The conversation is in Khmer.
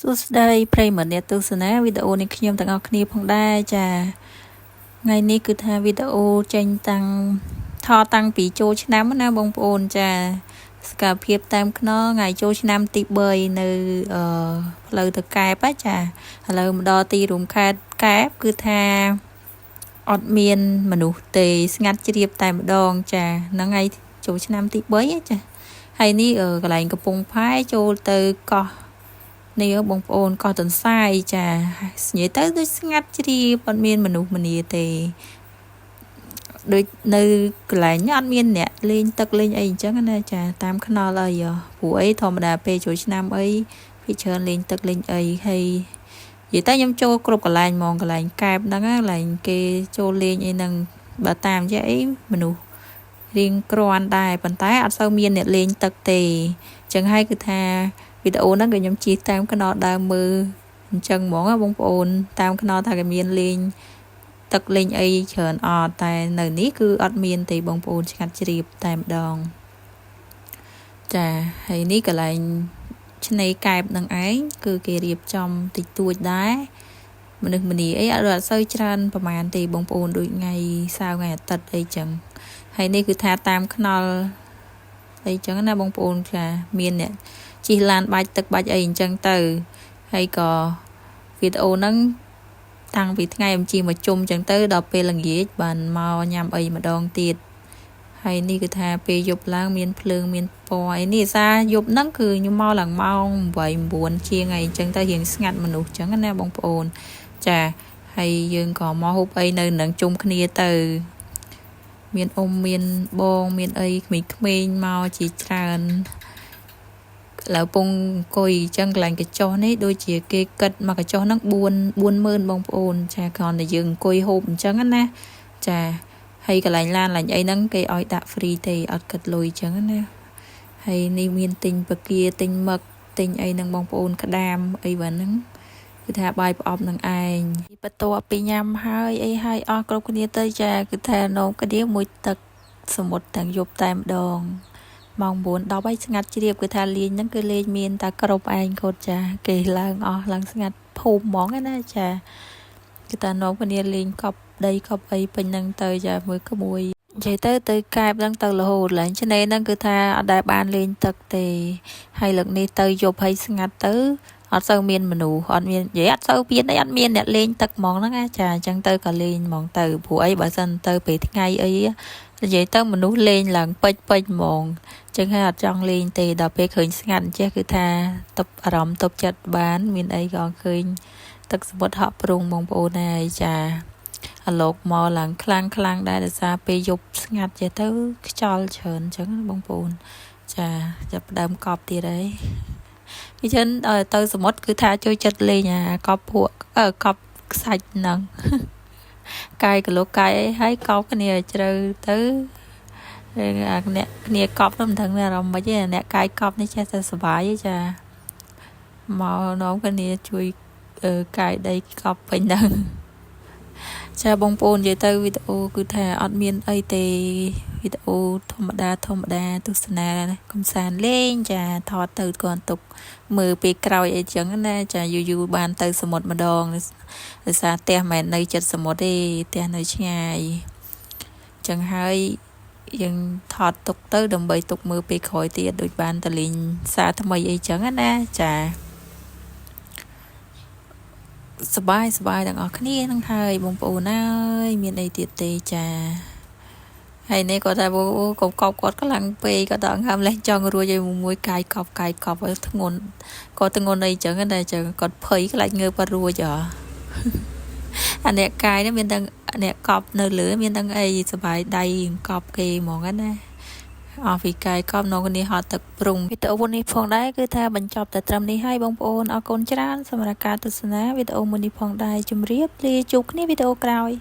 សួស្តីប្រិយមិត្តអ្នកទស្សនាវីដេអូនេះខ្ញុំទាំងអស់គ្នាផងដែរចាថ្ងៃនេះគឺថាវីដេអូចេញតាំងថតតាំងពីចូលឆ្នាំណាបងប្អូនចាសកម្មភាពតាមខ្នងថ្ងៃចូលឆ្នាំទី3នៅផ្លូវទៅកែបចាឥឡូវមកដល់ទីរួមខេត្តកែបគឺថាអត់មានមនុស្សទេស្ងាត់ជ្រាបតែម្ដងចាហ្នឹងថ្ងៃចូលឆ្នាំទី3ចាហើយនេះកន្លែងកំពង់ផែចូលទៅកោះនេះបងប្អូនកោះទន្សាយចានិយាយទៅដូចស្ងាត់ជ្រាបអត់មានមនុស្សម្នាទេដូចនៅកន្លែងអត់មានអ្នកលេងទឹកលេងអីអញ្ចឹងណាចាតាមខ្នល់អីព្រោះអីធម្មតាពេលចូលឆ្នាំអីភាគច្រើនលេងទឹកលេងអីហើយនិយាយទៅខ្ញុំចូលគ្រប់កន្លែងហ្មងកន្លែងកែបហ្នឹងកន្លែងគេចូលលេងអីហ្នឹងបើតាមចេះអីមនុស្សរៀងក្រាន់ដែរប៉ុន្តែអត់សូវមានអ្នកលេងទឹកទេអញ្ចឹងហើយគឺថាវីដេអូហ្នឹងក៏ខ្ញុំជិះតាមខ្នល់ដើមមើលអញ្ចឹងហ្មងបងប្អូនតាមខ្នល់ថាគេមានលេងទឹកលេងអីច្រើនអត់តែនៅនេះគឺអត់មានទេបងប្អូនឆ្ងាត់ជ្រាបតែម្ដងចាហើយនេះកន្លែងឆ្នេរកែបនឹងឯងគឺគេរៀបចំតិចតួចដែរមនុស្សម្នាអីអត់សូវច្រើនប្រហែលទេបងប្អូនដូចថ្ងៃសៅរ៍ថ្ងៃអាទិត្យអីចឹងហើយនេះគឺថាតាមខ្នល់អីចឹងណាបងប្អូនចាមានអ្នកជិះឡានបាច់ទឹកបាច់អីអញ្ចឹងទៅហើយក៏វីដេអូហ្នឹងតាំងពីថ្ងៃអំជីមកជុំអញ្ចឹងទៅដល់ពេលល្ងាចបានមកញ៉ាំអីម្ដងទៀតហើយនេះគឺថាពេលយប់ឡើងមានភ្លើងមានពណ៌អីនេះសាយប់ហ្នឹងគឺខ្ញុំមកឡើងម៉ោង8 9ជាងអីអញ្ចឹងទៅរៀងស្ងាត់មនុស្សអញ្ចឹងណាបងប្អូនចាហើយយើងក៏មកហូបអីនៅនឹងជុំគ្នាទៅមានអ៊ំមានបងមានអីក្មេងៗមកជាច្រើនឥឡូវពងអង្គុយអញ្ចឹងកន្លែងកញ្ចុះនេះដូចជាគេគិតមកកញ្ចុះហ្នឹង4 40000បងប្អូនចាគ្រាន់តែយើងអង្គុយហូបអញ្ចឹងណាចាហើយកន្លែងឡានឡាញអីហ្នឹងគេឲ្យដាក់ free ទេអត់គិតលុយអញ្ចឹងណាហើយនេះមានទិញពគាទិញមឹកទិញអីហ្នឹងបងប្អូនក្តាមអីបាទហ្នឹងគឺថាបាយប្រអប់នឹងឯងបន្ទាប់ពីញ៉ាំហើយអីហើយអស់គ្រប់គ្នាទៅចាគឺថានោមគ្នាមួយទឹកសមុទ្រទាំងយប់តែម្ដងម៉ោង9 10ហើយស្ងាត់ជ្រាបគឺថាលេងហ្នឹងគឺលេងមានតែគ្រប់ឯងគាត់ចាគេឡើងអស់ឡើងស្ងាត់ភូមិហ្មងណាចាគឺថានាំគ្នាលេងកប់ដីកប់អីពេញហ្នឹងទៅចាមួយក្មួយនិយាយទៅទៅកែបហ្នឹងទៅរហូតឡើងឆ្នេរហ្នឹងគឺថាអត់ដែលបានលេងទឹកទេហើយលើកនេះទៅយប់ហើយស្ងាត់ទៅអត់សូវមានមនុស្សអត់មាននិយាយអត់សូវមានអីអត់មានអ្នកលេងទឹកហ្មងហ្នឹងណាចាអញ្ចឹងទៅក៏លេងហ្មងទៅព្រោះអីបើសិនទៅពេលថ្ងៃអីនិយាយទៅមនុស្សលេងឡើងពេចពេចហ្មងចឹងហើយអត់ចង់លេងទេដល់ពេលឃើញស្ងាត់អញ្ចេះគឺថាតបអារម្មណ៍តបចិត្តបាន មានអីក៏ឃើញទឹកសមុទ្រហក់ព្រុងបងប្អូនហើយចាអាលោកមកឡើងខ្លាំងខ្លាំងដែរដោយសារពេលយប់ស្ងាត់ចេះទៅខ្យល់ច្រើនអញ្ចឹងបងប្អូនចាចាប់ដើមកប់ទៀតហើយពីចឹងដល់ទៅសមុទ្រគឺថាចូលចិត្តលេងអាកប់ភក់កប់ខ្សាច់ហ្នឹងកាយកលោកាយអីហើយកប់គ្នាឲ្យជ្រៅទៅអាអ្នកគ្នាកប់ទៅមិនដឹងអារម្មណ៍មិនទេអ្នកកាយកប់នេះចេះតែសុបាយទេចាមកនាំគ្នាជួយកាយដីកប់ពេញហ្នឹងចាបងប្អូននិយាយទៅវីដេអូគឺថាអត់មានអីទេវីដេអូធម្មតាធម្មតាទស្សនាកំសាន្តលេងចាថតទៅគាត់ទុកមើលពេលក្រោយអីចឹងណាចាយូរយូរបានទៅសមុទ្រម្ដងដោយសារផ្ទះមិនមែននៅចិត្តសមុទ្រទេផ្ទះនៅឆ្ងាយចឹងហើយយើងថតទុកទៅដើម្បីទុកមើលពេលក្រោយទៀតដូចបានតលេងសារថ្មីអីចឹងណាចាសបាយសបាយទាំងអស់គ្នានឹងហើយបងប្អូនអើយមានអីទៀតទេចាហើយនេះគាត់ថាអូកុំកប់គាត់ខ្លាំងពេកគាត់ដល់ហើមលេះចង់រួចឲ្យមួយកាយកប់កាយកប់ឲ្យធ្ងន់គាត់ធ្ងន់អីចឹងតែចឹងគាត់ភ័យខ្លាចងើបអត់រួចហ៎អាអ្នកកាយនេះមានទាំងអ្នកកប់នៅលើមានទាំងអីសបាយដៃកប់គេហ្មងណាអស់ពីកាយកប់នៅគ្នាហត់ទឹកព្រុងវីដេអូនេះផងដែរគឺថាបញ្ចប់តែត្រឹមនេះហើយបងប្អូនអរគុណច្រើនសម្រាប់ការទស្សនាវីដេអូមួយនេះផងដែរជម្រាបលាជួបគ្នាវីដេអូក្រោយ។